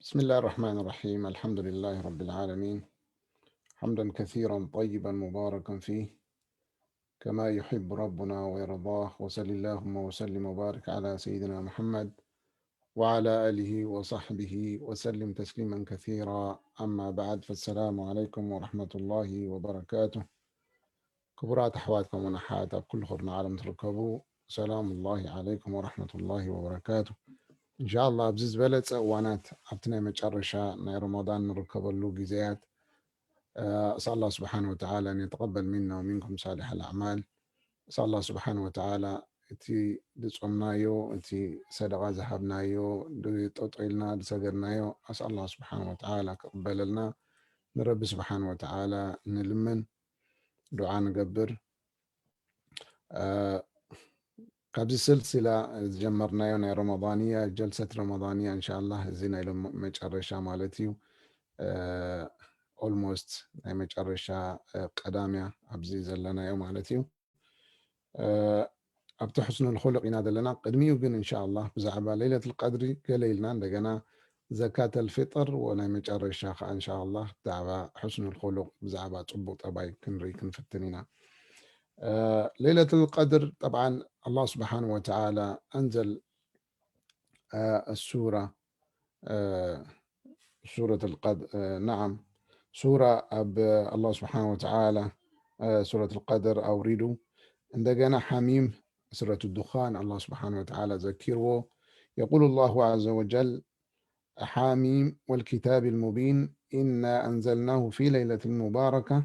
بسم الله الرحمن الرحيم. الحمد لله رب العالمين. حمدا كثيرا طيبا مباركا فيه كما يحب ربنا ويرضاه. وصل اللهم وسلم وبارك على سيدنا محمد وعلى آله وصحبه وسلم تسليما كثيرا. أما بعد، فالسلام عليكم ورحمة الله وبركاته. ክቡራት ኣሕዋት ከምኡን ኣሓት ኣብ ኩሉ ኹርና ዓለም ትርከቡ፣ ሰላም ላሂ ዓለይኩም ወረሕመቱላሂ ወበረካቱ። እንሻላ ኣብዚ ዝበለፀ እዋናት ኣብቲ ናይ መጨረሻ ናይ ረመዳን ንርከበሉ ግዜያት፣ ኣስኣል ኣላህ ስብሓን ወተዓላ ኣን የተቀበል ሚና ወሚንኩም ሳሊሕ ኣልኣዕማል። ኣስኣል ኣላህ ስብሓን ወተዓላ እቲ ዝጾምናዮ፣ እቲ ሰደቃ ዝሃብናዮ፣ ጠጦ ኢልና ዝሰገድናዮ ኣስኣል ኣላህ ስብሓን ወተዓላ ክቕበለልና ንረቢ ስብሓን ወተዓላ ንልምን፣ ዱዓ ንገብር። ካብዚ ስልሲላ ዝጀመርናዮ ናይ ረመዳንያ፣ ጀልሰት ረመዳንያ እንሻላ እዚ ናይ ሎም መጨረሻ ማለት እዩ። ኦልሞስት ናይ መጨረሻ ቀዳምያ ኣብዚ ዘለናዮ ማለት እዩ። ኣብቲ ሕስኑል ኹሉቅ ኢና ዘለና። ቅድሚኡ ግን እንሻላ ብዛዕባ ለይለት ልቀድሪ ገለ ኢልና እንደገና ዘካተል ፊጥር ወናይ መጨረሻ ከዓ እንሻላ ብዛዕባ ሕስኑል ኹሉቅ ብዛዕባ ጽቡቅ ጠባይ ክንርኢ ክንፍትን ኢና። ለይለት ልቀድር ጠብዓን ኣላህ ስብሓን ወተዓላ ኣንዘል السورة سورة القدر نعم سورة ኣብ الله سبحانه وتعالى سورة القدر ኣውሪዱ እንደገና ሓሚም سورة الدخان الله سبحانه وتعالى ዘኪርዎ يقول الله عز وجل حاميم والكتاب المبين إنا أنزلناه في ليلة مباركة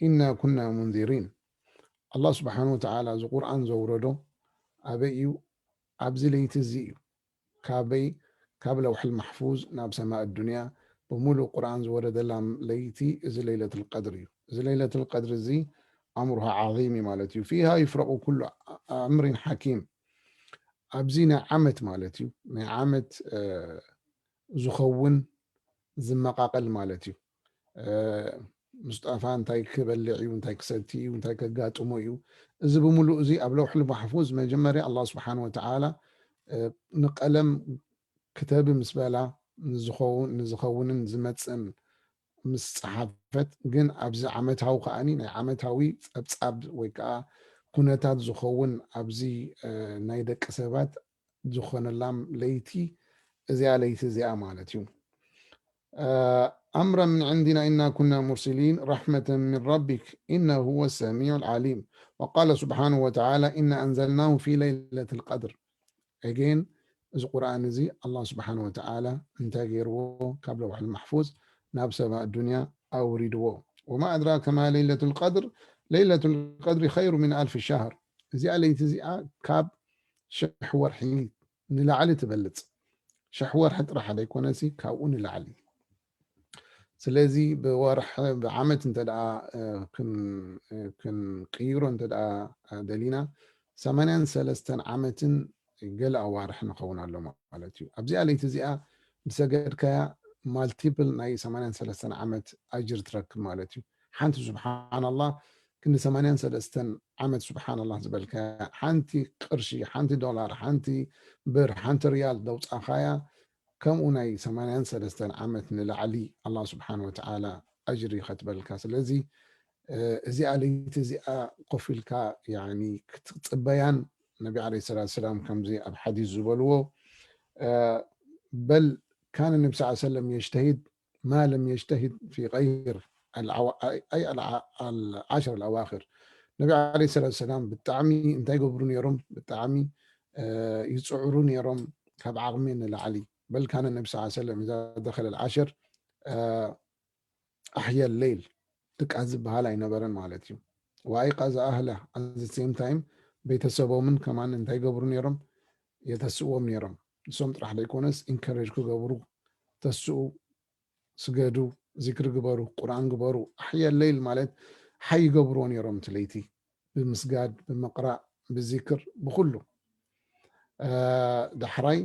إنا كنا منذرين الله سبحانه وتعالى እዚ ቁርኣን ዘውረዶ ኣበይ እዩ? ኣብዚ ለይቲ እዚ እዩ። ካበይ ካብ ለውሕል ማሕፉዝ ናብ ሰማእ ዱንያ ብምሉእ ቁርኣን ዝወረደላ ለይቲ እዚ ለይለት ልቀድር እዩ። እዚ ለይለት ልቀድር እዚ ኣምሩሃ ዓዚም እዩ ማለት እዩ። ፊሃ ይፍረቁ ኩሉ ኣምሪን ሓኪም ኣብዚ ናይ ዓመት ማለት እዩ ናይ ዓመት ዝኸውን ዝመቃቀል ማለት እዩ። ሙስጠፋ እንታይ ክበልዕ እዩ እንታይ ክሰቲ እዩ እንታይ ከጋጥሞ እዩ። እዚ ብምሉእ እዚ ኣብ ለውሕል ማሕፉዝ መጀመርያ ኣላህ ስብሓን ወተዓላ ንቀለም ክተቢ ምስ በላ ንዝኸውንን ዝመፅእን ምስ ፀሓፈት ግን ኣብዚ ዓመታዊ ከዓኒ ናይ ዓመታዊ ፀብፃብ ወይ ከዓ ኩነታት ዝኸውን ኣብዚ ናይ ደቂ ሰባት ዝኾነላም ለይቲ እዚኣ ለይቲ እዚኣ ማለት እዩ። أمرا من عندنا إنا كنا مرسلين رحمة من ربك إنه هو السميع العليم وقال سبحانه وتعالى إنا أنزلناه في ليلة القدر Again እዚ ቁርኣን እዚ ኣላህ ስብሓን ወተዓላ እንታይ ገይርዎ ካብ ለውሕል ማሕፉዝ ናብ ሰማእ ዱንያ ኣውሪድዎ። وما أدراك ما ليلة القدر ليلة القدر خير من ألف شهر እዚኣ ለይቲ እዚኣ ካብ ሽሕ ወርሒ ንላዕሊ ትበልፅ። ሽሕ ወርሒ ጥራሕ ዘይኮነሲ ካብኡ ንላዕሊ። ስለዚ ብወርሒ ብዓመት እንተ ደኣ ክንቅይሮ እንተ ደኣ ደሊና ሰማንያን ሰለስተን ዓመትን ገለ ኣዋርሕ ንኸውን ኣሎ ማለት እዩ። ኣብዚኣ ለይቲ እዚኣ ብሰገድካያ ማልቲፕል ናይ ሰማንያን ሰለስተን ዓመት ኣጅር ትረክብ ማለት እዩ። ሓንቲ ስብሓንላህ ክንዲ ሰማንያን ሰለስተን ዓመት ስብሓንላህ ዝበልካያ ሓንቲ ቅርሺ ሓንቲ ዶላር ሓንቲ ብር ሓንቲ ሪያል ደውፃኻያ ከምኡ ናይ ሰማንያን ሰለስተን ዓመት ንላዕሊ ኣላህ ስብሓን ወተዓላ ኣጅሪ ከትበልካ። ስለዚ እዚኣ ለይቲ እዚኣ ኮፍ ኢልካ ክትፅበያን ነቢ ዓለይሂ ሰላቱ ሰላም ከምዚ ኣብ ሓዲስ ዝበልዎ በል ካነ ነቢ ስ ሰለም የጅተሂድ ማ ለም የጅተሂድ ፊ ገይር ኣይ ኣልዓሽር ኣልኣዋክር ነቢ ዓለይሂ ሰላቱ ሰላም ብጣዕሚ እንታይ ገብሩ ነይሮም ብጣዕሚ ይፅዕሩ ነይሮም ካብ ዓቕሚ ንላዕሊ በል ካነ ነቢ ስ ሰለም ኢዛ ደኸለ ኣልዓሽር ኣሕየ ሌይል ድቃስ ዝበሃል ኣይነበረን ማለት እዩ። ወኣይቀዘ ኣህላ ኣዘ ሴም ታይም ቤተሰቦምን ከማን እንታይ ገብሩ ነይሮም የተስእዎም ነይሮም። ንሶም ጥራሕ ዘይኮነስ ኢንከሬጅ ክገብሩ ተስኡ፣ ስገዱ፣ ዚክሪ ግበሩ፣ ቁርኣን ግበሩ። ኣሕየ ሌይል ማለት ሓይ ይገብርዎ ነይሮም እቲ ለይቲ ብምስጋድ፣ ብምቕራእ፣ ብዚክር፣ ብኩሉ። ዳሕራይ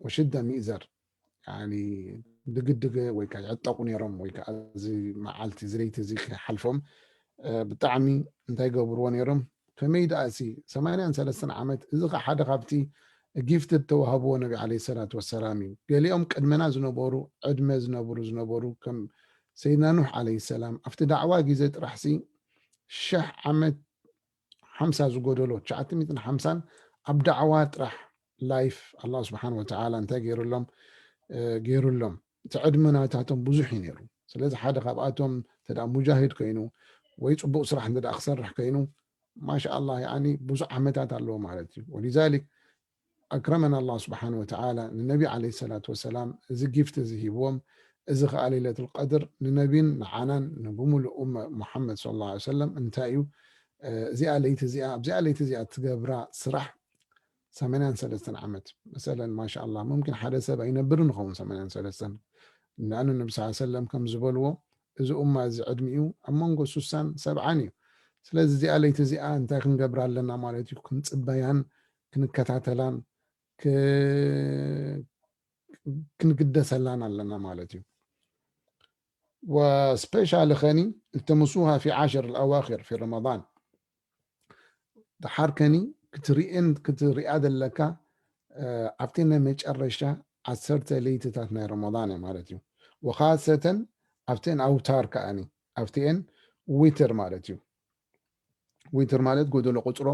ወሽደ ሚእዘር ድግድገ ወይ ከዓ ይዕጠቁ ነይሮም ወይ ከዓ እዚ መዓልቲ እዚ ለይቲ እዚ ክሓልፎም ብጣዕሚ እንታይ ገብርዎ ነይሮም ከመይ ደኣ ሲ ሰማንያን ሰለስተን ዓመት እዚ ከዓ ሓደ ካብቲ ጊፍት ተዋህብዎ ነቢ ዓለይሂ ሰላቱ ወሰላም እዩ። ገሊኦም ቅድመና ዝነበሩ ዕድመ ዝነብሩ ዝነበሩ ከም ሰይድና ኑሕ ዓለይሂ ሰላም ኣብቲ ዳዕዋ ግዜ ጥራሕሲ ሽሕ ዓመት ሓምሳ ዝጎደሎ ትሽዓተ ሚእትን ሓምሳን ኣብ ዳዕዋ ጥራሕ ላይፍ ኣላህ ስብሓን ወተዓላ እንታይ ገይሩሎም ገይሩሎም እቲ ዕድመ ናታቶም ብዙሕ እዩ ነይሩ። ስለዚ ሓደ ካብኣቶም እንተ ሙጃሂድ ኮይኑ ወይ ፅቡቅ ስራሕ እንተ ክሰርሕ ኮይኑ ማሻኣላ ያኒ ብዙሕ ዓመታት ኣለዎ ማለት እዩ። ወሊዛሊክ ኣክረመና ኣላህ ስብሓን ወተዓላ ንነቢ ዓለይሂ ሰላቱ ወሰላም እዚ ጊፍት እዚ ሂብዎም። እዚ ከዓ ሌለት ልቀድር ንነቢን ንዓናን ንብሙሉእ ኡመ ሙሓመድ ሰለላሁ ዐለይሂ ወሰለም እንታይ እዩ እዚኣ ለይቲ እዚኣ ኣብዚኣ ለይቲ እዚኣ ትገብራ ስራሕ ሰማንያን ሰለስተን ዓመት መሰለን ማሻኣላ ሙምኪን ሓደ ሰብ ኣይነብርን ንኸውን ሰማንያን ሰለስተን ንኣኑ ነቢ ስ ሰለም ከም ዝበልዎ እዚ ኡማ እዚ ዕድሚኡ ኣብ መንጎ ሱሳን ሰብዓን እዩ። ስለዚ እዚኣ ለይቲ እዚኣ እንታይ ክንገብራ ኣለና ማለት እዩ? ክንፅበያን ክንከታተላን ክንግደሰላን ኣለና ማለት እዩ። ወስፔሻሊ ኸኒ التمسوها في عشر الأواخر في رمضان ድሓር ከኒ ክትሪእን ክትሪኣ ዘለካ ኣብቲ ናይ መጨረሻ ዓሰርተ ለይትታት ናይ ረመዳን ማለት እዩ። ወኻሰተን ኣብተን ኣውታር ከኣኒ ኣብቲኤን ዊትር ማለት እዩ። ዊትር ማለት ጎደሎ ቁፅሮ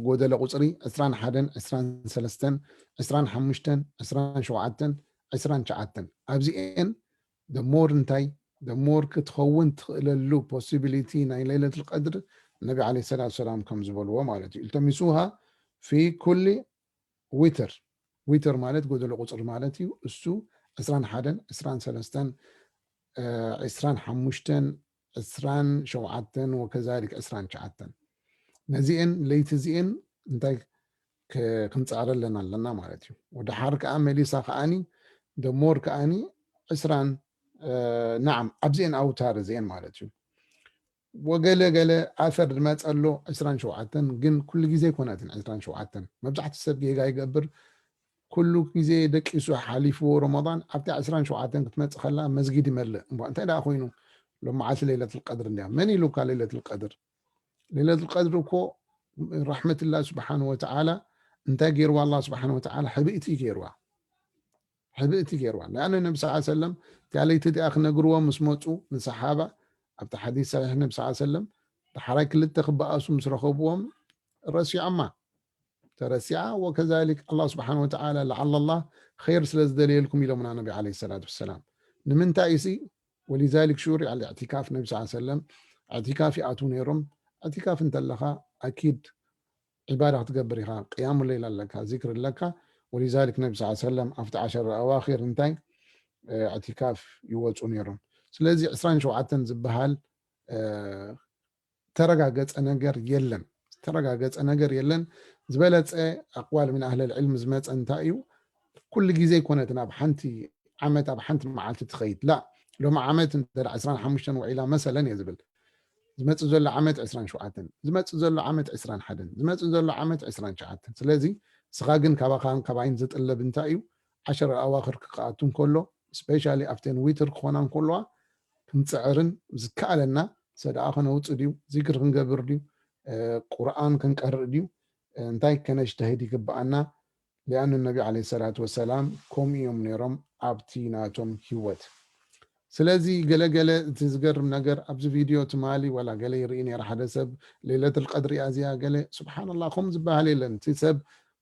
ጎደሎ ቁፅሪ ዕስራን ሓደን ዕስራን ሰለስተን ዕስራን ሓሙሽተን ዕስራን ሸውዓተን ዕስራን ትሽዓተን ኣብዚኤን ደሞር እንታይ ደሞር ክትኸውን ትኽእለሉ ፖሲቢሊቲ ናይ ለይለት ልቀድር ነቢ ዓለ ሰላት ሰላም ከም ዝበልዎ ማለት እዩ። التمسوها في كل وتر። ዊትር ማለት ጎደሎ ቁፅሪ ማለት እዩ። እሱ ዕስራን ሓደን ዕስራን ሰለስተን ዕስራን ሓሙሽተን ዕስራን ሸውዓተን ወከዛሊክ ዕስራን ትሽዓተን ነዚኤን ለይቲ እዚኤን እንታይ ክንፃዕረለና ኣለና ማለት እዩ። ወደሓር ከዓ መሊሳ ከዓኒ ደሞር ከዓኒ ዕስራን ናዓም ኣብዚኤን ኣውታር እዚኤን ማለት እዩ። ወገለ ገለ ኣፈር ዝመፀ ኣሎ ዕስራን ሸውዓተን ግን ኩሉ ግዜ ኣይኮነትን ዕስራን ሸውዓተን መብዛሕትኡ ሰብ ጌጋ ይገብር። ኩሉ ግዜ ደቂሱ ሓሊፍዎ ረመዳን ኣብቲ ዕስራን ሸውዓተን ክትመፅእ ከላ መስጊድ ይመልእ። እሞ እንታይ ደኣ ኮይኑ ሎመዓልቲ ለይለት ልቀድር እንድያ መን ኢሉካ ለይለት ልቀድር? ለይለት ልቀድር እኮ ረሕመትላ ስብሓን ወተዓላ እንታይ ገይርዋ ኣላ ስብሓን ወተዓላ ሕብእቲ ገይርዋ። ሕብእቲ ገይርዋ ንኣነ ነቢ ስ ሰለም እቲኣ ለይቲ እቲኣ ክነግርዎ ምስ መፁ ንሰሓባ ኣብቲ ሓዲስ ሰሒሕ ነቢ ስ ሰለም ዳሓራይ ክልተ ክበኣሱ ምስ ረኸብዎም ረሲዖማ ተረሲዓ ወከዛሊክ ኣላ ስብሓን ወተዓላ ለዓለ ላ ኸይር ስለ ዝደልየልኩም ኢሎምና ነቢ ዓለ ሰላት ወሰላም። ንምንታይ እሲ ወሊዛሊክ ሹሪዕ ኣልእዕቲካፍ ነቢ ስ ሰለም ኣዕቲካፍ ይኣትዉ ነይሮም። ኣዕቲካፍ እንተለኻ ኣኪድ ዒባዳ ክትገብር ኢኻ። ቅያሙ ለይል ኣለካ፣ ዚክር ኣለካ። ወሊዛሊክ ነቢ ስ ሰለም ኣብቲ ዓሸር ኣዋኺር እንታይ ኣዕቲካፍ ይወፁ ነይሮም። ስለዚ ዕስራን ሸውዓተን ዝበሃል ተረጋገፀ ነገር የለን። ዝተረጋገፀ ነገር የለን። ዝበለፀ ኣቅዋል ምን ኣህለል ዕልም ዝመፀ እንታይ እዩ? ኩሉ ግዜ ይኮነትን ኣብ ሓንቲ ዓመት ኣብ ሓንቲ መዓልቲ ትኸይድ ላ ሎሚ ዓመት እንተ ዕስራን ሓሙሽተን ውዒላ መሰለን እየ ዝብል ዝመፅእ ዘሎ ዓመት ዕስራን ሸውዓተን ዝመፅእ ዘሎ ዓመት ዕስራን ሓደን ዝመፅእ ዘሎ ዓመት ዕስራን ትሽዓተን ስለዚ ስኻ ግን ካባኻን ካባይን ዝጥለብ እንታይ እዩ ዓሸር ኣዋኽር ክከኣቱ እንከሎ ስፔሻሊ ኣብተን ዊትር ክኾና እንከለዋ ክንፅዕርን ዝከኣለና ሰደቃ ከነውፅእ ድዩ ዚክር ክንገብር ድዩ ቁርኣን ክንቀርእ ድዩ እንታይ ከነጅተህድ ይግበኣና ሊኣኑ ነቢ ዓለ ሰላት ወሰላም ከምኡ እዮም ነይሮም ኣብቲ ናቶም ህይወት። ስለዚ ገለገለ እቲ ዝገርም ነገር ኣብዚ ቪድዮ ትማሊ ዋላ ገለ ይርኢ ነይረ ሓደ ሰብ ሌለት ልቀድሪ እያ እዚኣ ገለ ስብሓንላ ከምኡ ዝበሃል የለን እቲ ሰብ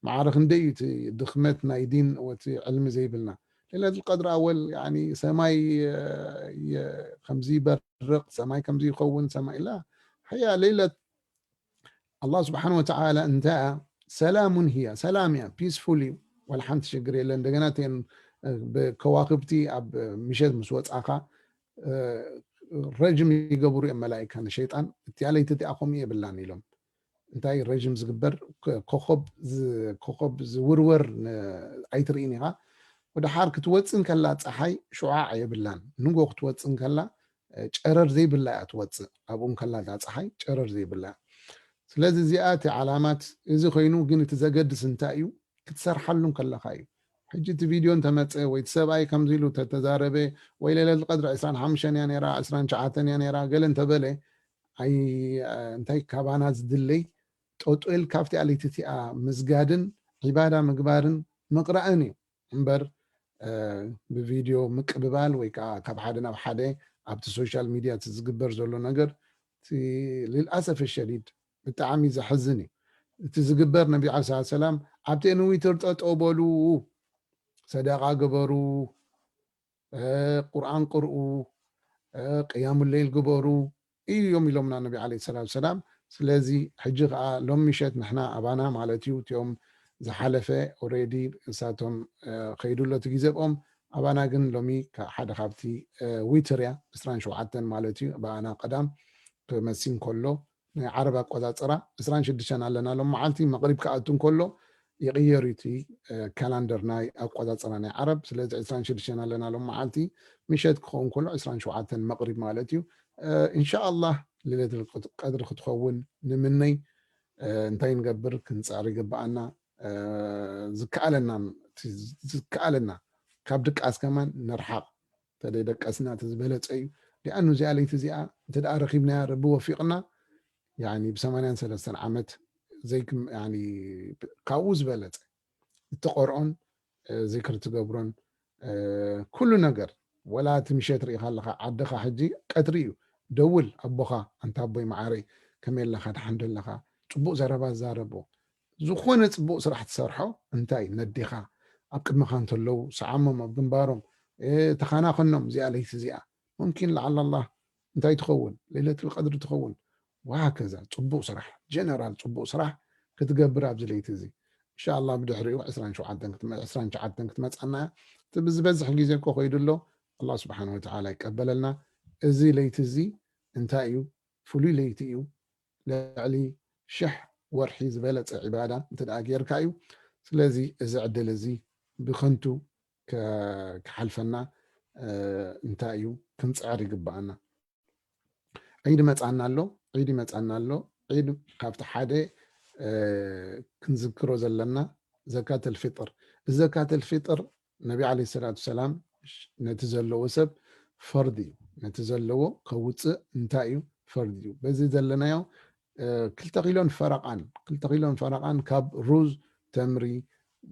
ማዕረ ክንደይ እዩ እቲ ድኽመት ናይ ዲን ወቲ ዕልሚ ዘይብልና ሌለት ልቀድሪ ኣወል ሰማይ ከምዚ ይበርቕ ሰማይ ከምዚ ይኸውን ሰማይ ላ ሕያ ሌለት ኣላ ስብሓን ወተዓላ እንታይ እያ ሰላሙን ህያ ሰላም እያ ፒስፉል እዩ ዋላ ሓንቲ ሽግር የለን እንደገና ተን ብከዋክብቲ ኣብ ምሸት ምስ ወፃኻ ረጅም ይገብሩ እዮም መላይካ ንሸይጣን እቲኣ ለይቲ እቲኣ ከምኡ የብላን ኢሎም እንታይ ረጅም ዝግበር ኮኸብ ዝውርወር ኣይትርኢን ኢኻ ወደ ሓር ክትወፅእ እንከላ ፀሓይ ሽዓዕ የብላን ንጎ ክትወፅእ እንከላ ጨረር ዘይብላ እያ ትወፅእ ኣብኡ እንከላ እታ ፀሓይ ጨረር ዘይብላ እያ ስለዚ እዚኣ እቲ ዓላማት እዚ ኮይኑ ግን እቲ ዘገድስ እንታይ እዩ ክትሰርሓሉ እንከለካ እዩ ሕጂ እቲ ቪድዮ እንተመፀ ወይ እቲ ሰብኣይ ከምዚ ኢሉ ተተዛረበ ወይ ሌለት ቀድሪ ዕስራን ሓሙሽተን እያ ነራ ዕስራን ትሽዓተን እያ ነራ ገለ እንተበለ ኣይ እንታይ ካባና ዝድለይ ጠጦል ካብቲ ኣለይቲ እቲኣ ምስጋድን ዒባዳ ምግባርን ምቕራእን እዩ እምበር፣ እ፣ ብቪድዮ ምቅብባል ወይ ከዓ ካብ ሓደ ናብ ሓደ ኣብቲ ሶሻል ሚድያ እቲ ዝግበር ዘሎ ነገር፣ እቲ ልልኣሰፍ ሸዲድ ብጣዕሚ ዘሕዝን እዩ። እቲ ዝግበር፣ ነቢ ዓለይሂ ሰላቱ ሰላም ኣብቲ ንዊትር ጠጠው በሉ፣ ሰደቃ ግበሩ፣ እ፣ ቁርኣን ቅርኡ፣ እ፣ ቅያሙ ሌይል ግበሩ እዮም ኢሎምና ነቢ ዓለይሂ ሰላቱ ሰላም። ስለዚ ሕጂ ከዓ ሎም ምሸት ንሕና ኣባና ማለት እዩ፣ እቲኦም ዝሓለፈ ኦሬዲ እሳቶም፣ እ፣ ከይዱ ኣሎ እቲ ግዜኦም። ኣባና ግን ሎሚ ከ-፣ ሓደ ካብቲ፣ እ፣ ዊትር እያ፣ ዕስራን ሸውዓተን ማለት እዩ። ብኣና ቀዳም ክመሲ እንከሎ፣ ናይ ዓረብ ኣቆጻጽራ ዕስራን ሽዱሽተን ኣለና ሎም መዓልቲ፣ መቕሪብ ክኣቱ እንከሎ ይቕየር እዩ እቲ፣ እ፣ ካላንደር ናይ ኣቆጻጽራ ናይ ዓረብ። ስለዚ ዕስራን ሽዱሽተን ኣለና ሎም መዓልቲ፣ ምሸት ክኸውን ከሎ ዕስራን ሸውዓተን መቕሪብ ማለት እዩ። እ፣ ኢንሻኣላህ ሌለቱል ቀድሪ ክትኸውን ንምነይ። እ፣ እንታይ ንገብር? ክንጽዕር ይግብኣና። እ፣ ዝከኣለና፣ ዝከኣለና ካብ ድቃስ ከማን ንርሓቕ። ተደይደቀስና እቲ ዝበለጸ እዩ። ሊኣኑ እዚኣ ለይቲ እዚኣ እንተ ደኣ ረኺብናያ፣ ረቢ ወፊቕና፣ ያኒ ብሰማንያን ሰለስተን ዓመት ዘይክም-፣ ያኒ ካብኡ ዝበለጸ እትቐርኦን፣ እ፣ ዚክር ትገብሮን፣ እ፣ ኩሉ ነገር፣ ወላ እቲ ምሸት ርኢኻ ኣለኻ፣ ዓድኻ ሕጂ ቀትሪ እዩ። ደውል ኣቦኻ፣ "ኣንታ ኣቦይ መዓረይ፣ ከመይ ኣለኻ? ደሓን ዶ ኣለኻ?" ጽቡቕ ዘረባ ዛረቦ። ዝኾነ ጽቡቕ ስራሕ ትሰርሖ፣ እንታይ ነዴኻ ኣብ ቅድመኻ እንተለዉ፣ ሰዓሞም ኣብ ግንባሮም፣ እ፣ ተኻናኸኖም። እዚኣ ለይቲ እዚኣ ሙምኪን ለዓለ ኣላህ እንታይ ትኸውን? ለይለቱል ቀድሪ ትኸውን። ወሃከዛ ጽቡቕ ስራሕ፣ ጀነራል ጽቡቕ ስራሕ ክትገብር ኣብዚ ለይቲ እዚ። ኢንሻኣላህ ብድሕሪኡ ዕስራን ሸውዓተን ክትመ-፣ ዕስራን ትሽዓተን ክትመጽኣና እያ። እቲ ብዝበዝሕ ግዜ እኮ ከይዱ ኣሎ። ኣላህ ስብሓነ ወተዓላ ይቀበለልና። እዚ ለይቲ እዚ እንታይ እዩ? ፍሉይ ለይቲ እዩ። ልዕሊ ሽሕ ወርሒ ዝበለጸ ዒባዳ እንተ ደኣ ጌርካ እዩ። ስለዚ እዚ ዕድል እዚ ብኸንቱ ከ-፣ ክሓልፈና፣ እ፣ እንታይ እዩ ክንጽዕር ይግብኣና። ዒድ መጻና ኣሎ፣ ዒድ ይመጻና ኣሎ። ዒድ ካብቲ ሓደ፣ እ፣ ክንዝክሮ ዘለና ዘካተል ፊጥር። እዚ ዘካተል ፊጥር ነቢ ዓለይሂ ሰላቱ ሰላም ነቲ ዘለዎ ሰብ ፈርድ እዩ። ነቲ ዘለዎ ከውጽእ እንታይ እዩ? ፈርድ እዩ። በዚ ዘለናዮ፣ እ፣ ክልተ ኪሎን ፈረቓን፣ ክልተ ኪሎን ፈረቓን ካብ ሩዝ፣ ተምሪ፣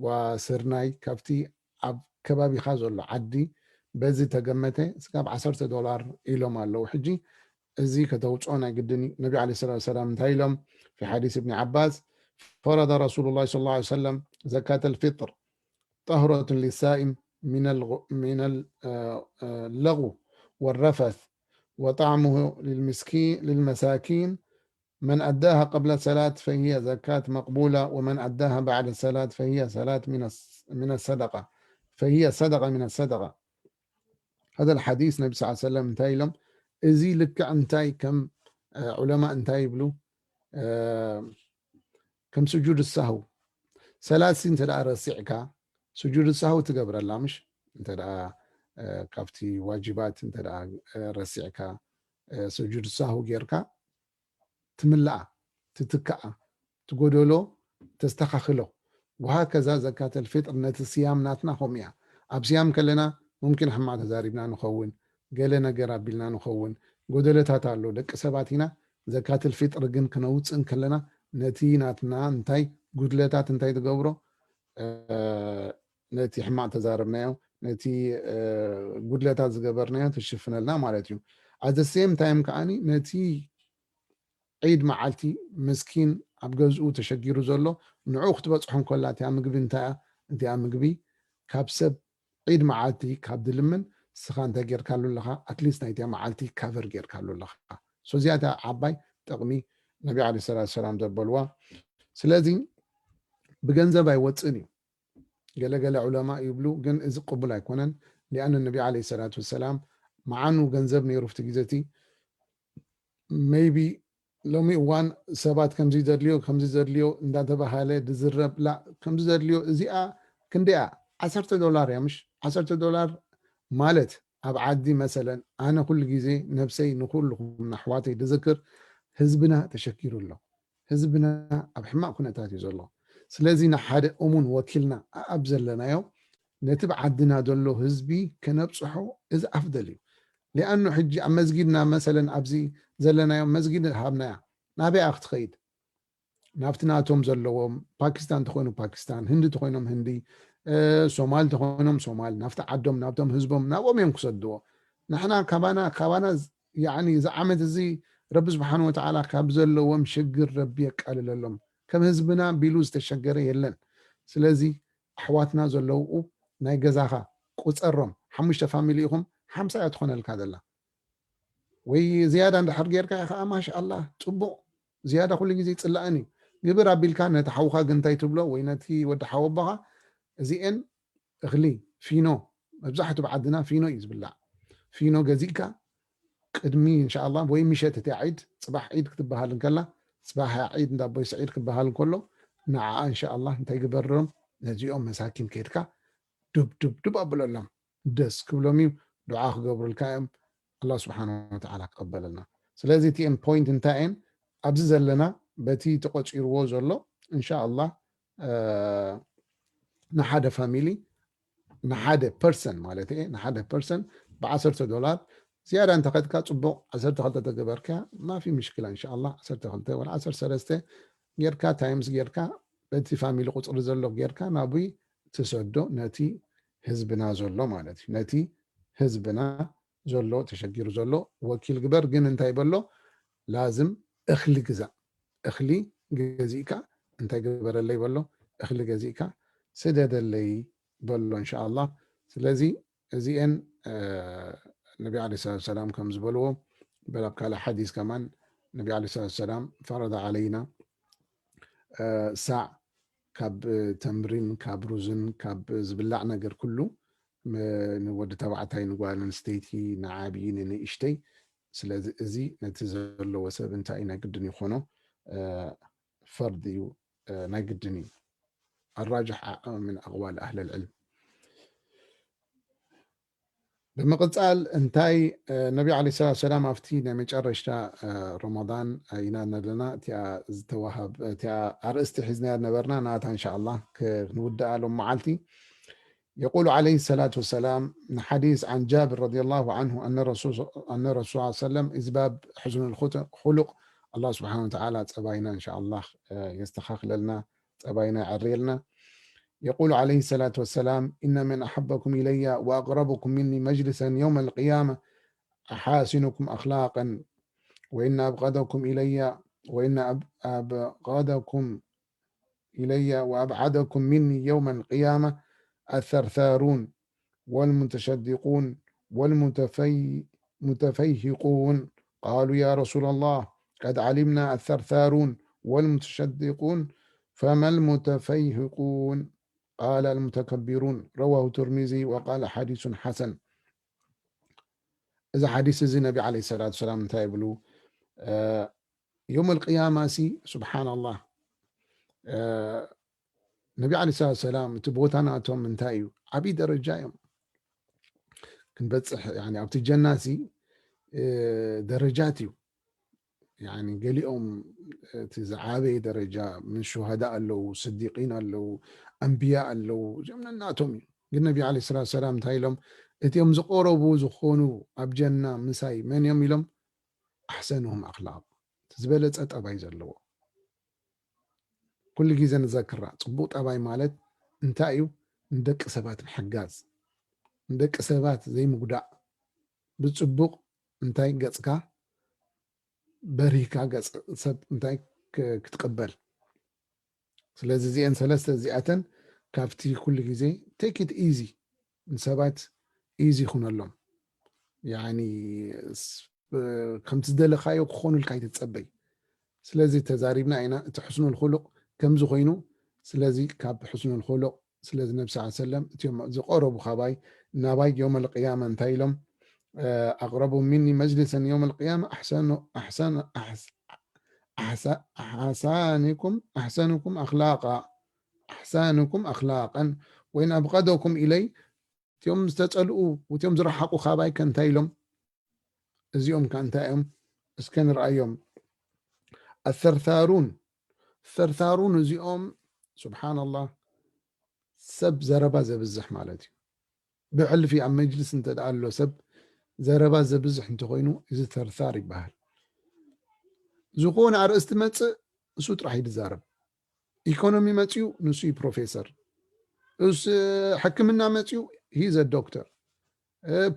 ዋ ስርናይ፣ ካብቲ ኣብ ከባቢኻ ዘሎ ዓዲ በዚ ተገመተ ስጋብ ዓሰርተ ዶላር ኢሎም ኣለዉ። ሕጂ እዚ ከተውፅኦ ናይ ግድን እዩ። ነቢ ዓለይሂ ሰላቱ ወሰላም እንታይ ኢሎም? في حديث ابن عباس: فرض رسول الله صلى الله عليه وسلم زكاة الفطر طهرة للصائم من الغ-، من ال-، آه، آه، اللغو والرفث وطعمه للمسكين، للمساكين، من أداها قبل الصلاة فهي زكاة مقبولة، ومن أداها بعد الصلاة فهي صلاة من الص-، من الصدقة، فهي صدقة من الصدقة. هذا الحديث ነቢ صلى الله عليه وسلم እንታይ ኢሎም? እዚ ልክዕ እንታይ ከም፣ እ፣ ዑለማ እንታይ ይብሉ? እ፣ ከም ስጁድ ሳህው። ሰላት ሲ እንተ ደኣ ረሲዕካ፣ ስጁድ ሳህው ትገብረላ፣ ምሽ? እንተ ደኣ፣ እ፣ ካብቲ ዋጅባት እንተ ደኣ፣ እ፣ ረሲዕካ፣ እ፣ ስጁድ ሳህው ጌርካ፣ ትምልኣ፣ ትትክኣ፣ ትጎደሎ ተስተኻኽሎ። ወሃከዛ ዘካተል ፊጥር ነቲ ስያም ናትና ከምኡ እያ። ኣብ ስያም ከለና ሙምኪን ሕማቕ ተዛሪብና ንኸውን፣ ገለ ነገር ኣቢልና ንኸውን፣ ጎደለታት ኣሎ። ደቂ ሰባት ኢና፣ ዘካተል ፊጥር ግን ክነውፅእ እንከለና ነቲ ናትና እንታይ ጉድለታት እንታይ ትገብሮ፣ እ፣ ነቲ ሕማቕ ተዛረብናዮ፣ ነቲ፣ እ፣ ጉድለታት ዝገበርናዮ ትሽፍነልና ማለት እዩ። At the same time ከዓኒ ነቲ ዒድ መዓልቲ ምስኪን ኣብ ገዝኡ ተሸጊሩ ዘሎ ንዕኡ ክትበጽሖ እንከላ እቲኣ ምግቢ እንታይ እያ? እቲኣ ምግቢ ካብ ሰብ ዒድ መዓልቲ ካብ ድልምን ንስኻ እንታይ ጌርካሉ ኣለኻ? ኣትሊስት ናይቲኣ መዓልቲ ካቨር ጌርካሉ ኣለኻ። ሶ እዚኣ እታ ዓባይ ጥቕሚ ነቢ ዓለይሂ ሰላቱ ሰላም ዘበልዋ። ስለዚ ብገንዘብ ኣይወፅእን እዩ። ገለ ገለ ዑለማ ይብሉ፣ ግን እዚ ቅቡል ኣይኮነን። ሊኣነ ነቢ ዓለይሂ ሰላቱ ወሰላም መዓኑ ገንዘብ ነይሩ ኣብቲ ግዜ እቲ። ሜይቢ ሎሚ እዋን ሰባት ከምዚ ዘድልዮ፣ ከምዚ ዘድልዮ እንዳተባሃለ ዝዝረብ፣ ላ፣ ከምዚ ዘድልዮ፣ እዚኣ ክንደያ? ዓሰርተ ዶላር እያ፣ ምሽ? ዓሰርተ ዶላር ማለት ኣብ ዓዲ መሰለን፣ ኣነ ኩሉ ግዜ ነብሰይ ንኩልኹም ኣሕዋተይ ዝዝክር፣ ህዝብና ተሸጊሩ ኣሎ። ህዝብና ኣብ ሕማቕ ኩነታት እዩ ዘሎ። ስለዚ ንሓደ እሙን ወኪልና ኣብ ዘለናዮ ነቲ ብዓድና ዘሎ ህዝቢ ከነብጽሖ እዚ ኣፍደል እዩ። ሊኣኑ ሕጂ ኣብ መስጊድና መሰለን ኣብዚ ዘለናዮ መስጊድ ሃብናያ ናበይ ክትኸይድ? ናብቲ ናቶም ዘለዎም፣ ፓኪስታን ተኾይኑ ፓኪስታን፣ ህንዲ ተኾይኖም ህንዲ፣ ሶማል ተኾይኖም ሶማል፣ ናብቲ ዓዶም፣ ናብቶም ህዝቦም፣ ናብኦም እዮም ክሰድዎ። ንሕና ካባና ካባና ያኒ እዚ ዓመት እዚ ረቢ ስብሓን ወተዓላ ካብ ዘለዎም ሽግር ረቢ የቃልለሎም። ከም ህዝብና ቢሉ ዝተሸገረ የለን። ስለዚ ኣሕዋትና ዘለውኡ ናይ ገዛኻ ቁፀሮም። ሓሙሽተ ፋሚሊ ኢኹም፣ ሓምሳ እያ ትኾነልካ ዘላ። ወይ ዝያዳ እንድሕር ጌርካ ከዓ ማሻኣላ ፅቡቕ። ዝያዳ ኩሉ ግዜ ይፅላእን እዩ። ግብር ኣቢልካ ነቲ ሓውኻ ግንታይ ትብሎ ወይ ነቲ ወዲ ሓወቦኻ፣ እዚኤን እኽሊ ፊኖ፣ መብዛሕቱ ብዓድና ፊኖ እዩ ዝብላዕ። ፊኖ ገዚእካ ቅድሚ እንሻኣላ ወይ ምሸት እቲያ ዒድ፣ ፅባሕ ዒድ ክትበሃል እንከላ፣ ፅባሕ ዒድ እንዳ ኣቦይ ስዒድ ክበሃል እንከሎ፣ ንዓኣ እንሻኣላ እንታይ ግበሮም፣ ነዚኦም መሳኪን ከይድካ ዱብ ዱብ ዱብ ኣብለሎም። ደስ ክብሎም እዩ፣ ዱዓ ክገብሩልካ እዮም። ኣላህ ስብሓን ወተዓላ ክቐበለልና። ስለዚ እቲኤን ፖይንት እንታይ እየን? ኣብዚ ዘለና በቲ ተቆፂርዎ ዘሎ እንሻኣላ ንሓደ ፋሚሊ፣ ንሓደ ፐርሰን ማለት እየ፣ ንሓደ ፐርሰን ብዓሰርተ ዶላር ዝያዳ እንተኸድካ ፅቡቕ። ዓሰርተ ክልተ ተገበርካ ማፊ ምሽክላ እንሻኣላ። ዓሰርተ ክልተ ወላ ዓሰርተ ሰለስተ ጌርካ ታይምስ ጌርካ በቲ ፋሚሊ ቁፅሪ ዘሎ ጌርካ ናብይ ትሰዶ ነቲ ህዝብና ዘሎ ማለት እዩ። ነቲ ህዝብና ዘሎ ተሸጊሩ ዘሎ ወኪል ግበር። ግን እንታይ በሎ? ላዝም እኽሊ ግዛእ፣ እኽሊ ገዚእካ እንታይ ግበረለይ በሎ? እኽሊ ገዚእካ ስደደለይ በሎ እንሻኣላ። ስለዚ እዚኤን ነቢ ዓለይሂ ሰላቱ ሰላም ከም ዝበልዎ በል ኣብ ካልእ ሓዲስ ከማን ነቢ ዓለይሂ ሰላቱ ሰላም ፈረደ ዓለይና ሳዕ ካብ ተምሪን ካብ ሩዝን ካብ ዝብላዕ ነገር ኩሉ ንወዲ ተባዕታይ ንጓል ኣንስተይቲ ንዓብዪ ንንእሽተይ። ስለዚ እዚ ነቲ ዘለዎ ሰብ እንታይ ናይ ግድን ይኾኖ ፈርድ እዩ፣ ናይ ግድን እዩ። ኣራጅሕ ምን ኣቕዋል ኣህል ልዕልም። ብምቕፃል እንታይ ነቢ ዓለይሂ ሰላቱ ሰላም ኣብቲ ናይ መጨረሽታ ረመዳን ኢና ዘለና እቲኣ ዝተዋሃብ እቲኣ ኣርእስቲ ሒዝናያ ነበርና ናታ እንሻኣላ ክንውድኣ ሎም መዓልቲ። يقول عليه الصلاة والسلام حديث عن جابر رضي الله عنه أن رسول أن رسول صلى الله عليه وسلم إذ باب حسن الخلق الله سبحانه وتعالى ጸባይና إن شاء الله يستخاخللنا ጸባይና يعريلنا. يقول عليه الصلاة والسلام إن من أحبكم إلي وأقربكم مني مجلسا يوم القيامة أحاسنكم أخلاقا وإن أبغضكم إلي وإن أبغضكم إلي وأبعدكم مني يوم القيامة الثرثارون والمتشدقون والمتفيهقون. قالوا يا رسول الله قد علمنا الثرثارون والمتشدقون فما المتفيهقون؟ قال المتكبرون. رواه الترمذي وقال حديث حسن. إذا حديث النبي عليه الصلاة والسلام تايبلو يوم القيامة سي سبحان الله. ነቢ ዓለይሂ ሰላቱ ሰላም እቲ ቦታ ናቶም እንታይ እዩ? ዓብዪ ደረጃ እዮም። ክንበፅሕ ያኒ ኣብቲ ጀና ሲ ደረጃት እዩ። ያኒ ገሊኦም እቲ ዝዓበየ ደረጃ ምን ሹሃዳ ኣለዉ፣ ስዲቂን ኣለዉ፣ ኣንብያ ኣለዉ፣ እዚኦም ነናቶም እዩ። ግን ነቢ ዓለይሂ ሰላቱ ሰላም እንታይ ኢሎም? እቲኦም ዝቆረቡ ዝኾኑ ኣብ ጀና ምሳይ መን እዮም ኢሎም? ኣሕሰንሁም ኣኽላቕ፣ ዝበለፀ ጠባይ ዘለዎ። ኩሉ ግዜ ንዘክራ፣ ፅቡቕ ጠባይ ማለት እንታይ እዩ? ንደቂ ሰባት ምሕጋዝ፣ ንደቂ ሰባት ዘይምጉዳእ፣ ብፅቡቕ እንታይ ገፅካ በሪህካ ገፅ ሰብ እንታይ ክትቅበል። ስለዚ እዚአን ሰለስተ እዚኣተን ካብቲ ኩሉ ግዜ take it easy ንሰባት ኢዚ ይኹነሎም። ያኒ ከምቲ ዝደለኻዮ ክኾኑልካ ኣይትፀበይ። ስለዚ ተዛሪብና ኢና እቲ ሕስኑል ኹሉቕ ከምዚ ኮይኑ። ስለዚ ካብ ሕስኑል ኹሉቕ ስለዚ ነቢ ስ ሰለም እቲኦም ዝቆረቡ ካባይ ናባይ የውም ኣልቅያማ እንታይ ኢሎም? ኣቅረቡ ሚኒ መጅሊሰን የውም ኣልቅያማ ኣሕሰንኩም ኣኽላቃ ኣሕሳንኩም ኣኽላቀን ወይን ኣብቀደኩም ኢለይ። እቲኦም ዝተፀልኡ እቲኦም ዝረሓቁ ካባይ ከ እንታይ ኢሎም? እዚኦም ከ እንታይ እዮም? እስከ ንርኣዮም። ኣሰርሳሩን ሰርሳሩን እዚኦም ስብሓንላህ ሰብ ዘረባ ዘብዝሕ ማለት እዩ። ብሕልፊ ኣብ መጅልስ እንተ ደኣ ኣሎ ሰብ ዘረባ ዘብዝሕ እንተኾይኑ እዚ ሰርሳር ይበሃል። ዝኾነ ኣርእስቲ መፅእ እሱ ጥራሕ እዩ ዝዛረብ። ኢኮኖሚ መፅዩ፣ ንሱ እዩ ፕሮፌሰር። እስ ሕክምና መፅዩ፣ ሂዘ ዶክተር።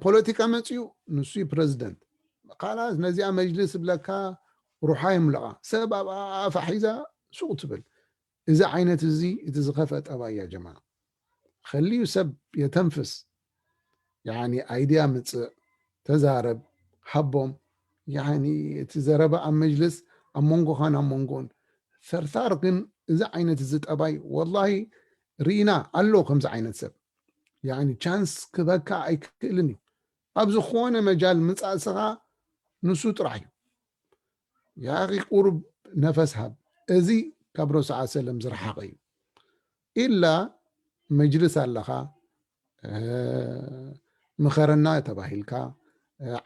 ፖለቲካ መፅዩ፣ ንሱ እዩ ፕረዚደንት። ካላስ ነዚኣ መጅልስ ብለካ ሩሓ የምለቓ። ሰብ ኣብ ኣፋ ሒዛ ሱቕ ትብል። እዚ ዓይነት እዚ እቲ ዝኸፍአ ጠባይ እያ ጀማ። ኸልዩ ሰብ የተንፍስ። ያኒ ኣይድያ ምፅእ፣ ተዛረብ፣ ሃቦም። ያኒ እቲ ዘረባ ኣብ መጅልስ ኣብ መንጎኻን ኣብ መንጎን። ሰርሳር ግን እዚ ዓይነት እዚ ጠባይ ወላሂ ርኢና ኣሎ። ከምዚ ዓይነት ሰብ ያኒ ቻንስ ክበካ ኣይክእልን እዩ። ኣብ ዝኾነ መጃል ምፃእስኻ ንሱ ጥራሕ እዩ። ያኺ ቁሩብ ነፈስ ሃብ። እዚ ካብ ረሱል ሰለም ዝረሓቐ እዩ። ኢላ መጅልስ ኣለኻ፣ ምኸረና ተባሂልካ፣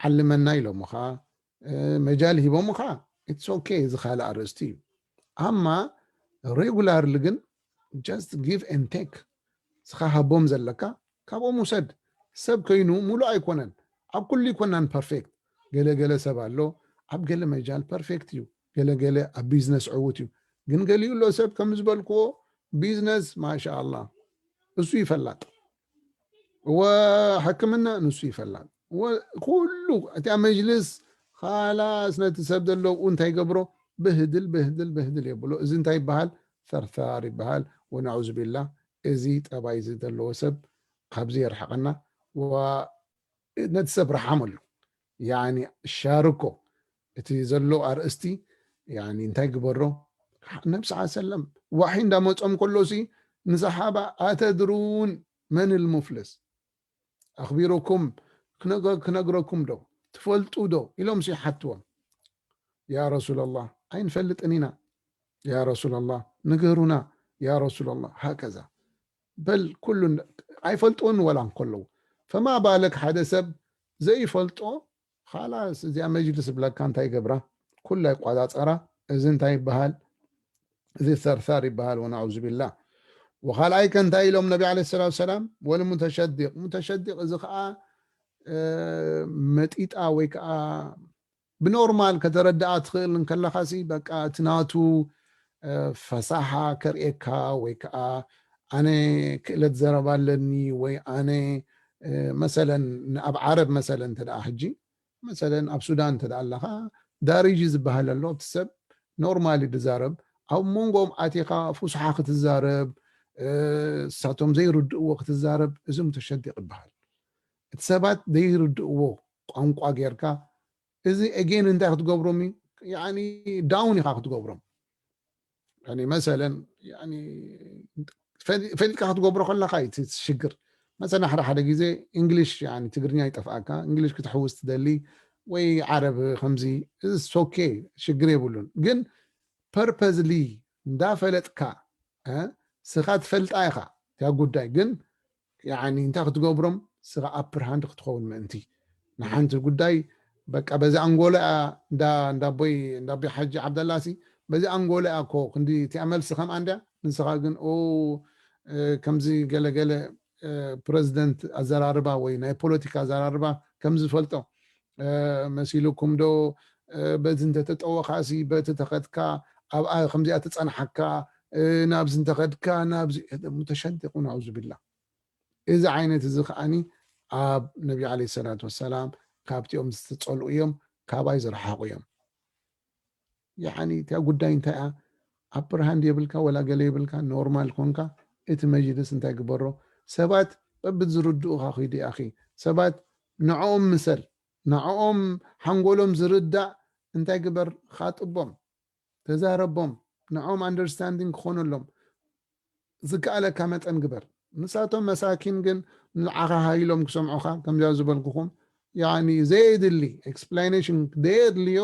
ዓልመና ኢሎምኻ፣ መጃል ሂቦምኻ፣ ኢትስ ኦኬ። እዚ ካልእ ኣርእስቲ እዩ። ኣማ ሬጉላርሊ ግን just give and take፣ ስኻ ሃቦም ዘለካ ካብኦም ውሰድ። ሰብ ከይኑ ሙሉእ ኣይኮነን። ኣብ ኩሉ ይኮናን ፐርፌክት። ገለገለ ሰብ ኣሎ ኣብ ገለ መጃል ፐርፌክት እዩ፣ ገለገለ ኣብ ቢዝነስ ዕዉት እዩ። ግን ገሊኡ ኣሎ ሰብ ከም ዝበልክዎ ቢዝነስ ማሻኣላ እሱ ይፈላጥ፣ ወ ሕክምና ንሱ ይፈላጥ፣ ወ ኩሉ እቲኣ መጅልስ ኻላስ ነቲ ሰብ ዘለውኡ እንታይ ገብሮ ብህድል ብህድል ብህድል የብሎ። እዚ እንታይ ይበሃል? ሰርሳር ይበሃል። ወነዑዝ ቢላ። እዚ ጠባይ እዚ ዘለዎ ሰብ ካብዚ የርሕቐና። ነቲ ሰብ ረሓመሉ። ያኒ ሻርኮ እቲ ዘሎ ኣርእስቲ ያኒ እንታይ ግበሮ? ነብስ ሰለም ዋሒ እንዳመጾም ከሎ ሲ ንሰሓባ ኣተድሩን መን ልሙፍልስ ኣኽቢሩኩም ክነግረኩም ዶ ትፈልጡ ዶ ኢሎም ሲ ሓትዎም። ያ ረሱላላህ ኣይንፈልጥን ኢና። ያ ረሱላላህ ንገሩና። ያ ረሱላላህ ሃከዛ በል ኩሉ ኣይፈልጥዎን ወላ እንከለዉ። ፈማ ባለክ ሓደ ሰብ ዘይፈልጦ ኻላስ እዚኣ መጅልስ ብለካ እንታይ ገብራ ኩላ ይቋፃፀራ። እዚ እንታይ ይበሃል? እዚ ሰርሳር ይበሃል። ወነዑዙ ቢላህ። ወኻልኣይ ከ እንታይ ኢሎም ነቢ ዓለይሂ ሰላቱ ወሰላም? ወልሙተሸዲቅ። ሙተሸዲቅ እዚ ከዓ መጢጣ ወይ ከዓ ብኖርማል ከተረድኣ ትኽእል እንከለኻሲ በቃ እቲ ናቱ ፈሳሓ ከርእየካ ወይ ከዓ ኣነ ክእለት ዘረባ ኣለኒ ወይ ኣነ መሰለን ኣብ ዓረብ መሰለን እንተ ደኣ ሕጂ መሰለን ኣብ ሱዳን እንተ ደኣ ኣለኻ ዳሪጂ ዝበሃል ኣሎ። እቲ ሰብ ኖርማሊ ድዛረብ ኣብ መንጎኦም ኣቲኻ ፉስሓ ክትዛረብ እሳቶም ዘይርድእዎ ክትዛረብ እዚ ሙተሸዲቅ ይበሃል። እቲ ሰባት ዘይርድእዎ ቋንቋ ጌርካ እዚ ኤጌን እንታይ ክትገብሮም እዩ? ያኒ ዳውን ኢኻ ክትገብሮም። ያኒ መሰለን ያኒ ፈሊጥካ ክትገብሮ ከለካ እዩ እቲ ሽግር። መሰለን ሓደ ሓደ ግዜ እንግሊሽ ያኒ ትግርኛ ይጠፍኣካ፣ እንግሊሽ ክትሕውስ ትደሊ ወይ ዓረብ ከምዚ እስ ኦኬ ሽግር የብሉን። ግን ፐርፐዝሊ እንዳፈለጥካ ስኻ ትፈልጣ ኢኻ እቲያ ጉዳይ ግን ያኒ እንታይ ክትገብሮም ስኻ ኣፕር ሃንድ ክትኸውን ምእንቲ ንሓንቲ ጉዳይ በቃ በዚ ኣንጎሎ እያ እንዳ እንዳቦይ እንዳቦይ ሓጂ ዓብደላሲ በዚ ኣንጎሎ እያ እኮ ክንዲ እቲያ መልሲ ከምኣ እንድያ ንስኻ ግን ኦ ከምዚ ገለገለ ፕረዚደንት ኣዘራርባ ወይ ናይ ፖለቲካ ኣዘራርባ ከምዚ ፈልጦ መሲሉኩም ዶ በዚ እንተተጠወኻሲ በቲ ተኸድካ ኣብኣ ከምዚኣ ትፀንሓካ ናብዚ እንተኸድካ ናብዚ ሙተሸንጢቁ ናውዙ ቢላ እዚ ዓይነት እዚ ከዓኒ ኣብ ነቢ ዓለ ሰላት ወሰላም ካብቲኦም ዝተፀልኡ እዮም ካባይ ዝረሓቑ እዮም ያኒ እቲያ ጉዳይ እንታይ እያ ኣፕር ሃንድ የብልካ ወላ ገለ የብልካ ኖርማል ኮንካ እቲ መጅልስ እንታይ ግበሮ ሰባት በብዝርድኡኻ ኺዱ ያኺ ሰባት ንዕኦም ምሰል ንዕኦም ሓንጎሎም ዝርዳእ እንታይ ግበር ኻጥቦም ተዛረቦም ንዕኦም ኣንደርስታንዲንግ ክኾነሎም ዝከኣለካ መጠን ግበር ንሳቶም መሳኪን ግን ንዓኻ ሃይሎም ክሰምዑኻ ከምዚኣ ዝበልኩኹም ያኒ ዘየድሊ ኤክስፕላኔሽን ዘየድልዮ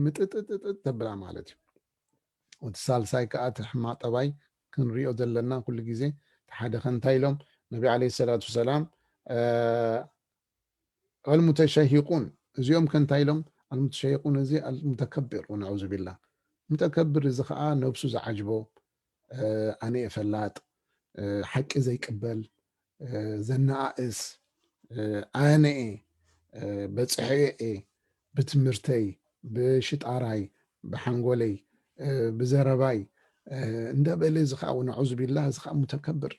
ምጥጥጥጥጥ ተብላ ማለት እዩ እቲ ሳልሳይ ከዓ እቲ ሕማቅ ጠባይ ክንሪኦ ዘለና ኩሉ ግዜ ሓደ ከንታይ ኢሎም ነቢ ዓለ ሰላት ወሰላም ኣልሙተሸሂቁን እዚኦም ከንታይ ኢሎም ኣልሙተሸሂቁን እዚ ኣልሙተከብር ወነዑዙ ቢላ ሙተከብር እዚ ከዓ ነብሱ ዝዓጅቦ ኣነ እየ ፈላጥ ሓቂ ዘይቅበል ዘነኣእስ ኣነ እየ በፅሐዮ እየ ብትምህርተይ ብሽጣራይ ብሓንጎለይ ብዘረባይ እንዳበለ፣ እዚ ከዓ ወነዑዙ ቢላህ፣ እዚ ከዓ ሙተከብር።